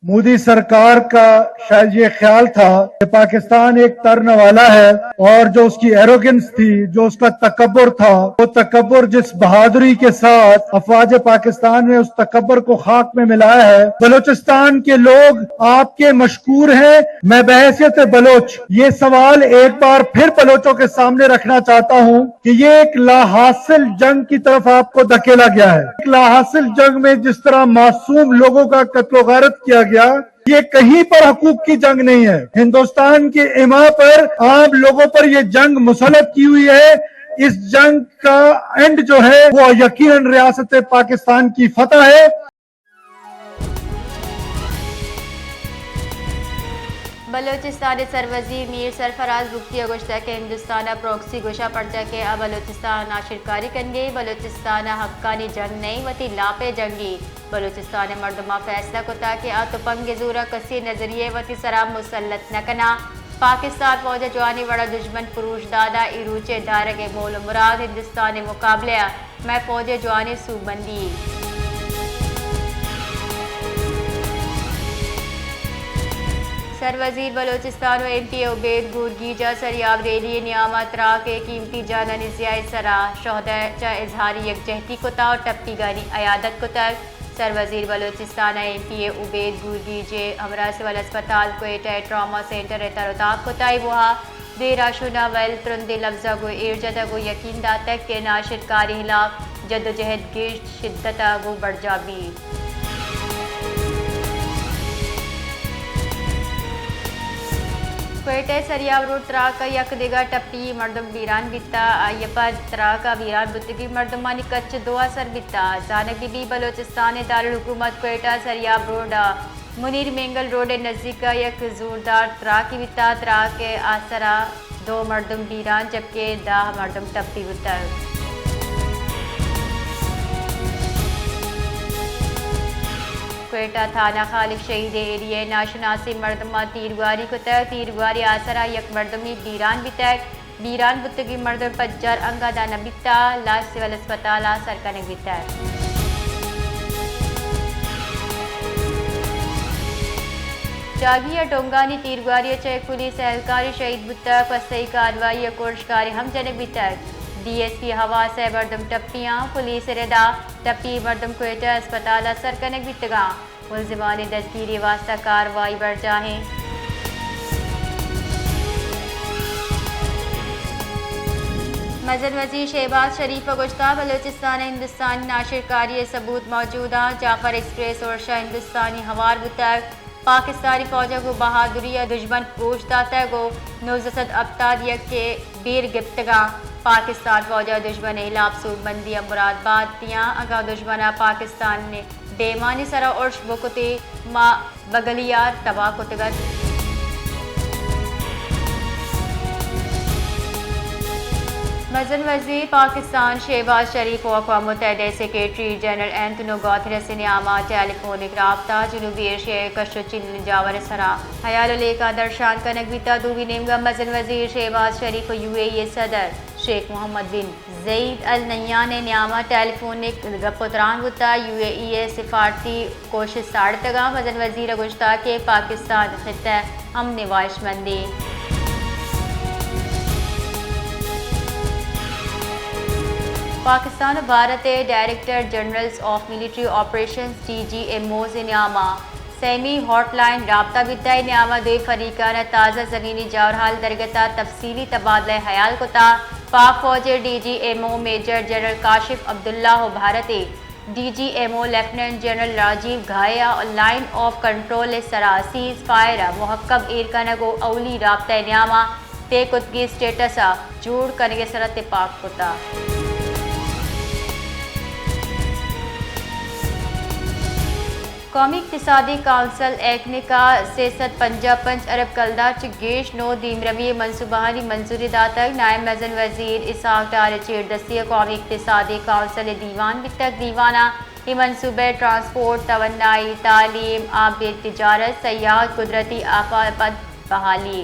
مودی سرکار کا شاید یہ خیال تھا کہ پاکستان ایک ترنے والا ہے اور جو اس کی ایروگنس تھی، جو اس کا تکبر تھا، وہ تکبر جس بہادری کے ساتھ افواج پاکستان نے اس تکبر کو خاک میں ملایا ہے۔ بلوچستان کے لوگ آپ کے مشکور ہیں۔ میں بحیثیت بلوچ یہ سوال ایک بار پھر بلوچوں کے سامنے رکھنا چاہتا ہوں کہ یہ ایک لاحاصل جنگ کی طرف آپ کو دھکیلا گیا ہے۔ ایک لاحاصل جنگ میں جس طرح معصوم لوگوں کا قتل و غارت کیا گیا، یہ کہیں پر حقوق کی جنگ نہیں ہے۔ ہندوستان کے اماں پر عام لوگوں پر یہ جنگ مسلط کی ہوئی ہے۔ اس جنگ کا اینڈ جو ہے وہ یقیناً ریاست پاکستان کی فتح ہے۔ بلوچستان ء سروزیر میر سرفراز بگٹی ء گوشتگ کہ ہندوستان ء پراکسی گوشاں، پرچا کہ آ بلوچستان ء ناشرکاری کنگی، بلوچستان ء حقانی جنگ نئیں، وتی لاپ ء جنگی۔ بلوچستان ء مردماں فیصلہ کتگ کہ آ تپنگ ء زور ء کسی نظریہ ء وتی سرا مسلط نہ کناں۔ پاکستان فوج ء جوانیں وڑ ء دژمن پروش دادا، اے روچ ء دارگ ء مول ء مراد ہندوستان ء مقابلہ ء مئے فوج ء جوانیں سوبمندی۔ سروزیر بلوچستان و ایم پی اے عبید گورگیج ء سریاب ریلی ء نیام ء تراک ء قیمتی جانانی ضیاء ء سرا شہداء ء چہ اظہار یکجہتی کتگ و ٹپیگانی عیادت کتگ۔ سروزیر بلوچستان ء ایم پی اے عبید گورگیج ء ہمراہ سول ہسپتال کوئٹہ ء ٹراما سینٹر ء تر و تاب کتگ۔ ء بوہا دیر ء شون ء ویل ترندیں لبزاں گوں ایر جتگ و یقین داتگ کہ ناشرکاری ہلاف جدوجہد گیش شدت ء گوں برجاہ بیت۔ کوئٹہ ء سریاب روڈ تراک ء یک دگہ ٹپی مردم بیران بیتا، آئی ء پد تراک ء بیران بوتگیں مردمانی کچ دو ء سر بیتا۔ زانگ بی بی بلوچستان ء دارالحکومت کوئٹہ سریاب روڈ ء منیر مینگل روڈ ء نزیک ء یک زوردار تراکے بیتا۔ تراک ء آسرا دو مردم بیران جبکہ دہ مردم ٹپی بوتگ۔ کوئٹہ تھانہ خالق شہید ء ایریا ء ناشناسیں مردماں تیرگواری کتگ۔ تیرگواری آسرا یک مردمے بیران بیتگ۔ بیران بوتگیں مردم پجار انگت داں نہ بیتگ، لاش سول ہسپتال ء سر کنگ بیتگ۔ جاگہی ء ڈونگانی تیرگواری ء چہ یک پولیس اہلکارے شہید بوتگ، پسئی کاروائی ء کورشکارے ہم جنگ بیتگ۔ ڈی ایس پی حواس ء مردم ٹپیاں، پولیس ء ردا ٹپی مردم کوئٹہ ہسپتال ء سر کنگ بیتگاں۔ ملزمانی دزگیری واستہ کاروائی برجاہ ایں۔ مزن وزیر شہباز شریف ء گوشتگ، بلوچستان ء ہندوستانی ناشرکاری ء ثبوت موجود انت۔ جعفر ایکسپریس ارشا ہندوستانی ہوار بوتگ۔ پاکستانی فوج ء گوں بہادری ء دژمن پروش داتگ ء نوزدہ سد ہپتاد یک ء بیر گپتگاں۔ پاکستان فوج ء دژمن ء ہلاپ سوبمندی ء مراد بات دیاں۔ اگاں دژمن ء پاکستان ء ڈیمانی سرا ارش بکتیں، ما بگلیار تباہ کتگ ات۔ مزن وزیر پاکستان شہباز شریف و اقوام متحدہ سیکرٹری جنرل اینتونیو گوتھرس نیاما ٹیلی فونک رابطہ، جنوبی ایشیا کش و چین جاور سرا حیال و لیکہ درشان کنگ بیتا۔ دومی نیمگا مزن وزیر شہباز شریف و یو اے ای صدر شیخ محمد بن زید ال نہیان ء نیام ء ٹیلی فونک گپ ء تران بوتگ۔ یو اے ای ء سفارتی کوشست ساڑتگ ء مزن وزیر ء گوشتگ کہ پاکستان خطہ ء امن ء واہشمندے۔ پاکستان ء بھارت ء director generals of military operations, D G M Os, ء نیام ء سیمی ہاٹ لائن رابطہ بیتگ۔ اے نیام ء دوئیں فریقان ء تازہ زمینی جاورحال درگت ء تفصیلی تبادلہ حیال کتگ۔ پاک فوج ء D G M O major general Kashif Abdullah ء بھارت ء D G M O lieutenant general Rajiv Ghai ء لائن آف کنٹرول ء سرا سیز فائر ء مھکم ایر کنگ ء اولی رابطہ ء نیام ء طے کتگیں اسٹیٹس ء جوڑ کنگ ء سرا تپاک کتگ۔ قومی اقتصادی کونسل ایکنک ء سئے سد پنجاہ پنچ ارب کلدار چہ گیش نو دیمروی ء منصوبہانی منظوری داتگ۔ نائب مزن وزیر اسحاق ڈار ء چیردستی ء قومی اقتصادی کونسل ء دیوان بیتگ۔ دیوان ء اے منصوبہ ٹرانسپورٹ، توانائی، تعلیم، آبی تجارت، سیاحت، قدرتی آفات ء پد بحالی۔